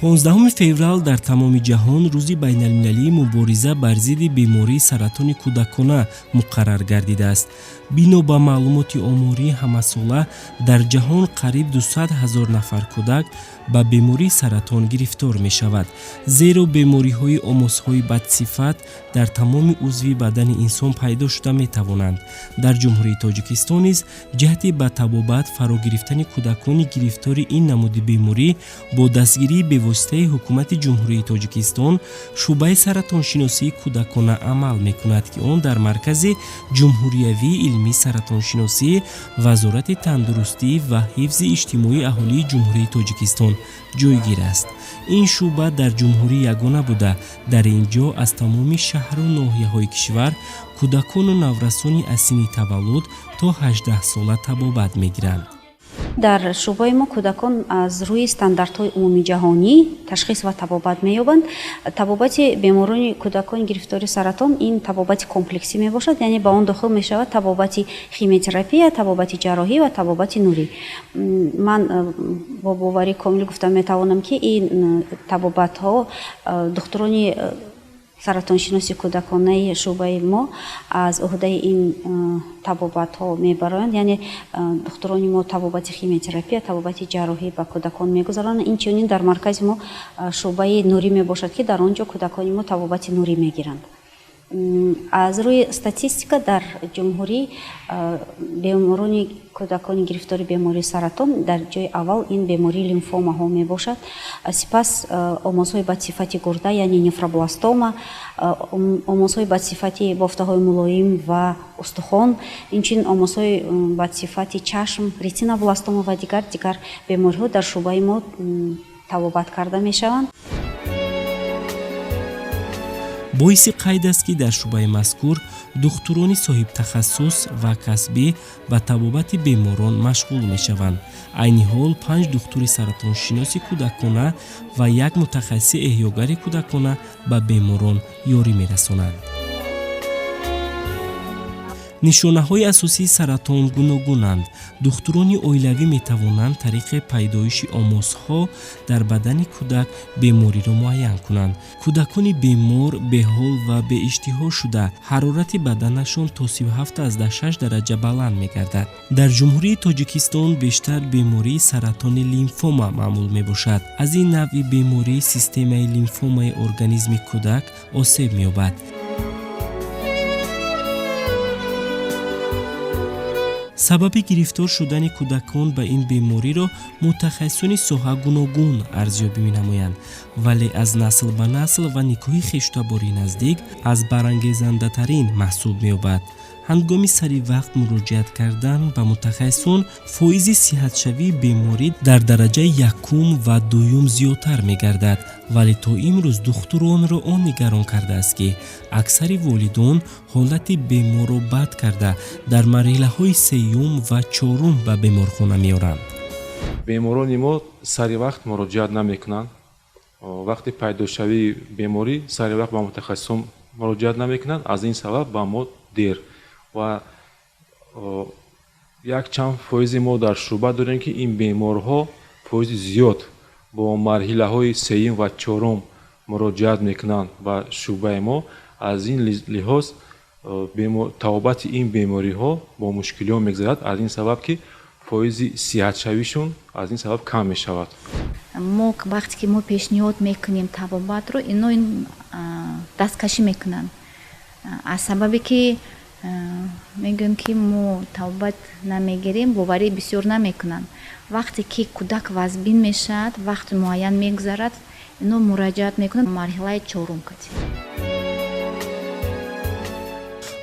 15 феврал дар тамоми ҷаҳон рӯзи байналмилалии мубориза бар зидди бемории саратони кӯдакона муқаррар гардидааст. Бино ба маълумоти оморӣ, ҳамасола дар ҷаҳон қариб 200 ҳазор нафар кӯдак ба бемории саратон гирифтор мешавад. Зеро бемориҳои омосҳои бадсифат дар тамоми узви бадани инсон пайдо шуда метавонанд. Дар Ҷумҳурии Тоҷикистон низ ҷиҳати ба табобат фаро гирифтани кӯдакони гирифтори ин намуди беморӣ бо дастгирии бевоситаи Ҳукумати Ҷумҳурии Тоҷикистон шӯъбаи саратоншиносии кӯдакона амал мекунад, ки он дар Маркази ҷумҳуриявии илмии саратоншиносӣ Вазорати тандурустӣ ва ҳифзи иҷтимоии аҳолии Ҷумҳурии Тоҷикистон ҷойгир аст. Ин шӯъба дар ҷумҳурӣ ягона буда, дар ин ҷо аз тамоми шаҳру ноҳияҳои кишвар кӯдакону наврасони аз синни таваллуд то 18 сола табобат мегиранд. Дар шӯъбаи мо кӯдакон аз рӯи стандартҳои умумиҷаҳонӣ ташхис ва табобат меёбанд. Табобати беморони кӯдакони гирифтори саратон ин табобати комплексӣ мебошад, яъне ба он дохил мешавад табобати химиотерапия, табобати ҷарроҳӣ ва табобати нурӣ. Ман бо боварии комил гуфта метавонам, ки ин табобатҳо духтурони саратоншиноси кӯдаконаи шӯъбаи мо аз уҳдаи ин табобатҳо мебароянд. Яъне духтурони мо табобати химиотерапия, табобати ҷарроҳӣ ба кӯдакон мегузаронанд. Инчунин дар маркази мо шӯъбаи нурӣ мебошад, ки дар он ҷо кӯдакони мо табобати нурӣ мегиранд. Аз рӯи статистика, дар ҷумҳурӣ беморони кӯдакони гирифтори бемории саратон дар ҷои аввал ин бемории лимфомаҳо мебошад, сипас омозҳои бадсифати гурда, яъне нефробластома, омозҳои бадсифати бофтаҳои мулоим ва устухон, инчунин омозҳои бадсифати чашм, ретинобластома ва дигар бемориҳо дар шӯъбаи мо табобат карда мешаванд. Боиси қайд аст, ки дар шӯъбаи мазкур духтурони соҳибтахассус ва касбӣ ба табобати беморон машғул мешаванд. Айни ҳол панҷ духтури саратоншиноси кӯдакона ва як мутахассиси эҳёгари кӯдакона ба беморон ёрӣ мерасонанд. Нишонаҳои асосии саратон гуногунанд. Духтурони оилавӣ метавонанд тариқи пайдоиши омосҳо дар бадани кӯдак бемориро муайян кунанд. Кӯдакони бемор беҳол ва беиштиҳо шуда, ҳарорати баданашон то 37,6 дараҷа баланд мегардад. Дар Ҷумҳурии Тоҷикистон бештар бемории саратони лимфома маъмул мебошад. Аз ин навъи беморӣ системаи лимфомаи организми кӯдак осеб меёбад. Сабаби гирифтор шудани кӯдакон ба ин бемориро мутахассисони соҳа гуногун арзёбӣ менамоянд, вале аз насл ба насл ва никоҳи хештаборӣ наздик аз барангезандатарин маҳсуб меёбад. Ҳангоми сари вақт муроҷиат кардан ба мутахассисон фоизи сиҳатшавии беморӣ дар дараҷаи якум ва дуюм зиёдтар мегардад. Вале то имрӯз духтуронро он нигарон кардааст, ки аксари волидон ҳолати беморро бад карда, дар марҳилаҳои сеюм ва чорум ба беморхона меоранд. Беморони мо сари вақт муроҷиат намекунанд. Вақти пайдошавии беморӣ сари вақт ба мутахассисон муроҷиат намекунанд. Аз ин сабаб ба мо дер ва якчанд фоизи мо дар шӯъба дорем, ки ин беморҳо фоизи зиёд бо марҳилаҳои сеюм ва чорум муроҷиат мекунанд ба шӯъбаи мо. Аз ин лиҳоз табобати ин бемориҳо бо мушкилиҳо мегузарад, аз ин сабаб, ки фоизи сиҳатшавишон аз ин сабаб кам мешавад. Мо вақте ки мо пешниҳод мекунем табобатро, ино дасткашӣ мекунанд, аз сабабе ки мегӯем, ки мо табобат намегирем, боварӣ бисёр намекунанд. Вақте ки кӯдак вазбин мешавад, вақти муайян мегузарад, ино муроҷиат мекунанд марҳилаи чорум кати.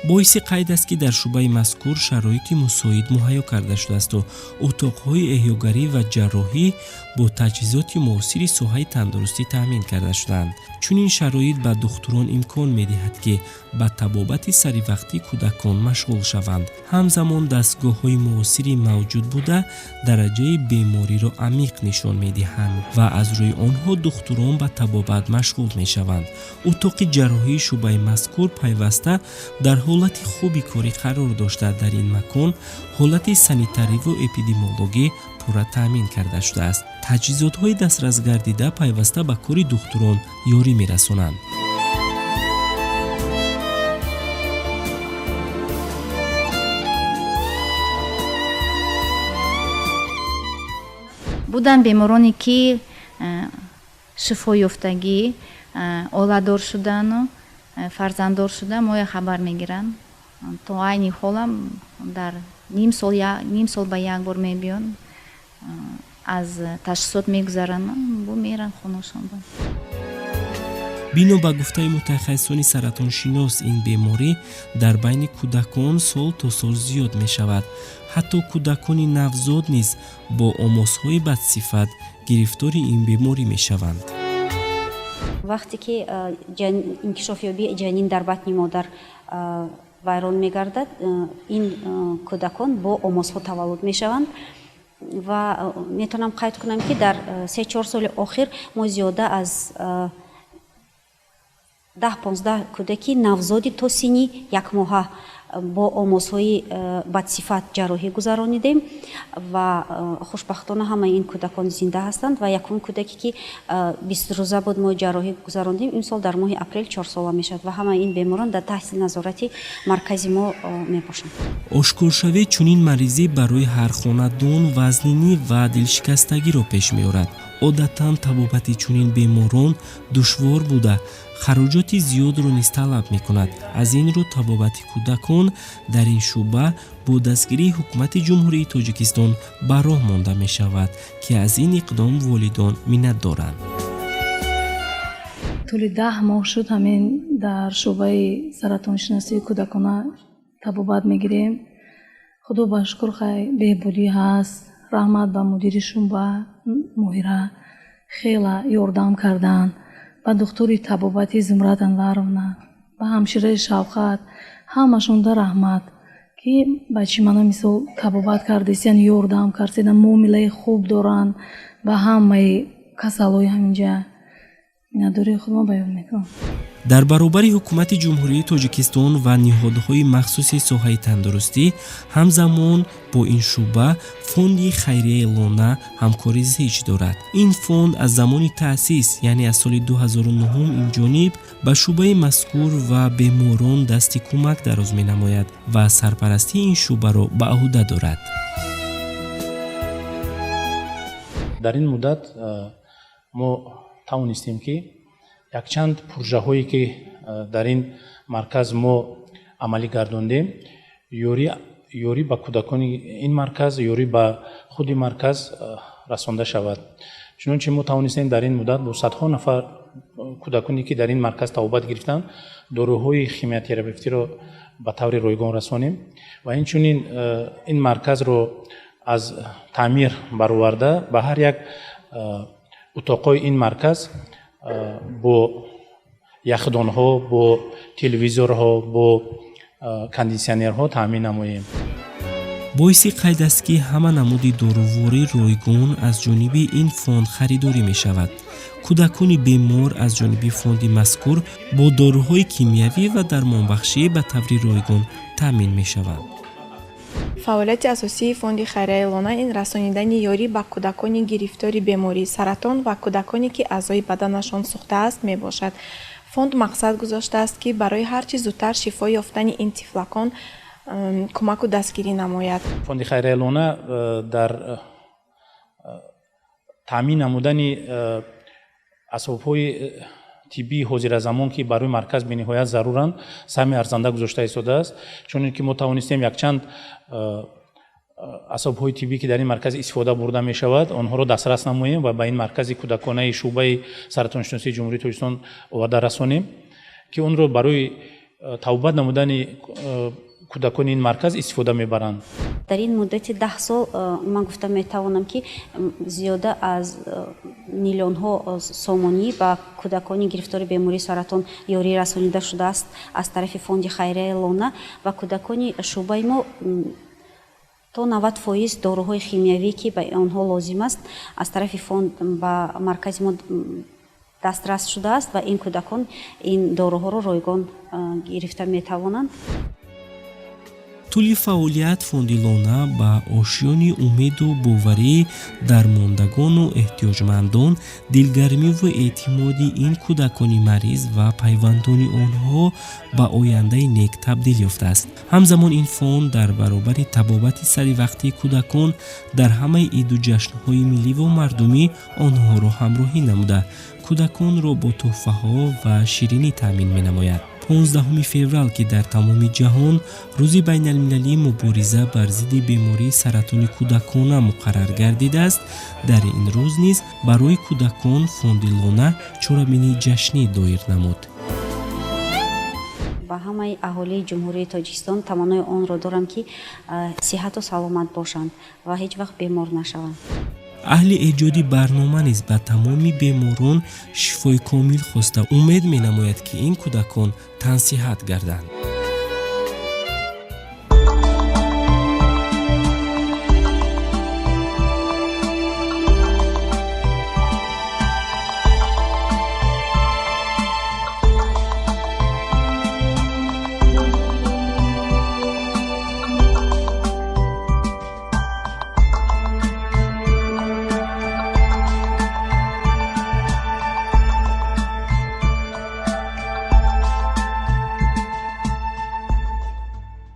Боиси қайд аст, ки дар шӯъбаи мазкур шароити мусоид муҳайё карда шудаасту утоқҳои эҳёгарӣ ва ҷарроҳӣ бо таҷҳизоти муосири соҳаи тандурустӣ таъмин карда шудаанд. Чунин шароит ба духтурон имкон медиҳад, ки ба табобати саривақтии кӯдакон машғул шаванд. Ҳамзамон дастгоҳҳои муосири мавҷуд буда, дараҷаи бемориро амиқ нишон медиҳанд ва аз рӯи онҳо духтурон ба табобат машғул мешаванд. Утоқи ҷарроҳии шӯъбаи мазкур пайваста дар ҳолати хуби корӣ қарор дошта, дар ин макон ҳолати санитариву эпидемиологӣ пурра таъмин карда шудааст. Таҷҳизотҳои дастрасгардида пайваста ба кори духтурон ёрӣ мерасонанд. Буданд бемороне, ки шифоёфтагӣ, оиладор шудану фарзанддор шуда, моя хабар мегиранд. То айни ҳолам дар ним сол ба як бор мебиёнд, аз ташхисот мегузаранд, бу меранд хонашон. Бино ба гуфтаи мутахассисони саратоншинос, ин беморӣ дар байни кӯдакон сол то сол зиёд мешавад. Ҳатто кӯдакони навзод низ бо омосҳои бадсифат гирифтори ин беморӣ мешаванд. Вақте ки инкишофёбии ҷанин дар батни модар вайрон мегардад, ин кӯдакон бо омосҳо таваллуд мешаванд. Ва метавонам қайд кунам, ки дар 3-4 соли охир мо зиёда аз 10-15 кӯдаки навзоди то синни якмоҳа бо омосҳои бадсифат ҷарроҳӣ гузаронидем ва хушбахтона ҳамаи ин кӯдакон зинда ҳастанд. Ва якум кӯдаке, ки 20 рӯза буд, мо ҷарроҳӣ гузарондем, имсол дар моҳи апрел 4 сола мешавад ва ҳамаи ин беморон дар таҳти назорати маркази мо мебошанд. Ошкоршавии чунин маризӣ барои ҳар хонадон вазнинӣ ва дилшикастагиро пеш меорад. Одатан табобати чунин беморон душвор буда, хароҷоти зиёдро низ талаб мекунад. Аз ин рӯ табобати кӯдакон дар ин шӯъба бо дастгирии Ҳукумати Ҷумҳурии Тоҷикистон ба роҳ монда мешавад, ки аз ин иқдом волидон миннатдоранд. Тӯли 10 моҳ шуд, ҳамин дар шӯъбаи саратоншиносии кӯдакона табобат мегирем. Худо ба шукр, хай, беҳбудӣ ҳаст. Раҳмат ба мудири шӯъба Моҳира, хела ёрдам карданд, ба духтури табобатӣ Зумрад Анваровна, ба ҳамшираи Шавқат, ҳамашонда раҳмат, ки бачи мана мисол табобат кардесиян, ёрдам кардесиян, муомилаи хуб доранд ба ҳамаи касалҳои ҳаминҷа. Миннатдории худро баён мекунам. Дар баробари Ҳукумати Ҷумҳурии Тоҷикистон ва ниҳодҳои махсуси соҳаи тандурустӣ, ҳамзамон бо ин шӯъба Фонди хайрияи «Лона» ҳамкорӣ зич дорад. Ин фонд аз замони таъсис, яъне аз соли 2009 инҷониб, ба шӯъбаи мазкур ва беморон дасти кӯмак дароз менамояд ва сарпарастии ин шӯъбаро ба ӯҳда дорад. Дар ин муддат мо тавонистем, ки якчанд пуржаҳое, ки дар ин марказ мо амалӣ гардондем, ёрӣ ба кӯдакони ин марказ, ёрӣ ба худи марказ расонда шавад. Чунончи мо тавонистем дар ин муддат бо садҳо нафар кӯдаконе, ки дар ин марказ табобат гирифтанд, доруҳои химиотерапевтиро ба таври ройгон расонем ва инчунин ин марказро аз таъмир бароварда, ба ҳар як утоқҳои ин марказ бо яхдонҳо, бо телевизорҳо, бо кондитсионерҳо таъмин намоем. Боиси қайд аст, ки ҳама намуди доруворӣ ройгон аз ҷониби ин фонд харидорӣ мешавад. Кӯдакони бемор аз ҷониби фонди мазкур бо доруҳои кимиёвӣ ва дармонбахшӣ ба таври ройгон таъмин мешаванд. Фаъолияти асосии Фонди хайрияи «Лона» ин расонидани ёрӣ ба кӯдакони гирифтори бемории саратон ва кӯдаконе, ки аъзои баданашон сӯхтааст, мебошад. Фонд мақсад гузоштааст, ки барои ҳар чӣ зудтар шифо ёфтани ин тифлакон кӯмаку дастгирӣ намояд. Фонди хайрияи «Лона» дар таъмин намудани асбобҳои тиббии ҳозиразамон, ки барои марказ бениҳоят заруранд, саҳми арзанда гузошта истодааст. Чунин ки мо тавонистем якчанд асбобҳои тиббӣ, ки дар ин марказ истифода бурда мешавад, онҳоро дастрас намоем ва ба ин маркази кӯдаконаи шӯъбаи саратоншиносии Ҷумҳурии Тоҷикистон оварда расонем, ки онро барои табобат намудани кӯдакони ин марказ истифода мебаранд. Дар ин муддати 10 сол ман гуфта метавонам, ки зиёда аз миллионҳо сомонӣ ба кӯдакони гирифтори бемории саратон ёрӣ расонида шудааст аз тарафи Фонди хайрияи «Лона». Ва кӯдакони шӯъбаи мо то 90% доруҳои химиявӣ, ки ба онҳо лозим аст, аз тарафи фонд ба маркази мо дастрас шудааст ва ин кӯдакон ин доруҳоро ройгон гирифта метавонанд. Тӯли фаъолият фонди Лона ба ошёни умеду боварӣ дармондагону эҳтиёҷмандон, дилгармиву эътимоди ин кӯдакони мариз ва пайвандони онҳо ба ояндаи нек табдил ёфтааст. Ҳамзамон ин фонд дар баробари табобати саривақтии кӯдакон дар ҳамаи иду ҷашнҳои милливу мардумӣ онҳоро ҳамроҳӣ намуда, кӯдаконро бо тӯҳфаҳо ва ширинӣ таъмин менамояд. 15 феврал, ки дар тамоми ҷаҳон Рӯзи байналмилалии мубориза бар зидди бемории саратони кӯдакона муқаррар гардидааст, дар ин рӯз низ барои кӯдакон фонди Лона чорабинии ҷашнӣ доир намуд. Ба ҳамаи аҳолии Ҷумҳурии Тоҷикистон таманнои онро дорам, ки сиҳату саломат бошанд ва ҳеҷ вақт бемор нашаванд. Аҳли эҷоди барнома низ ба тамоми беморон шифои комил хоста, умед менамояд, ки ин кӯдакон тансиҳат гарданд.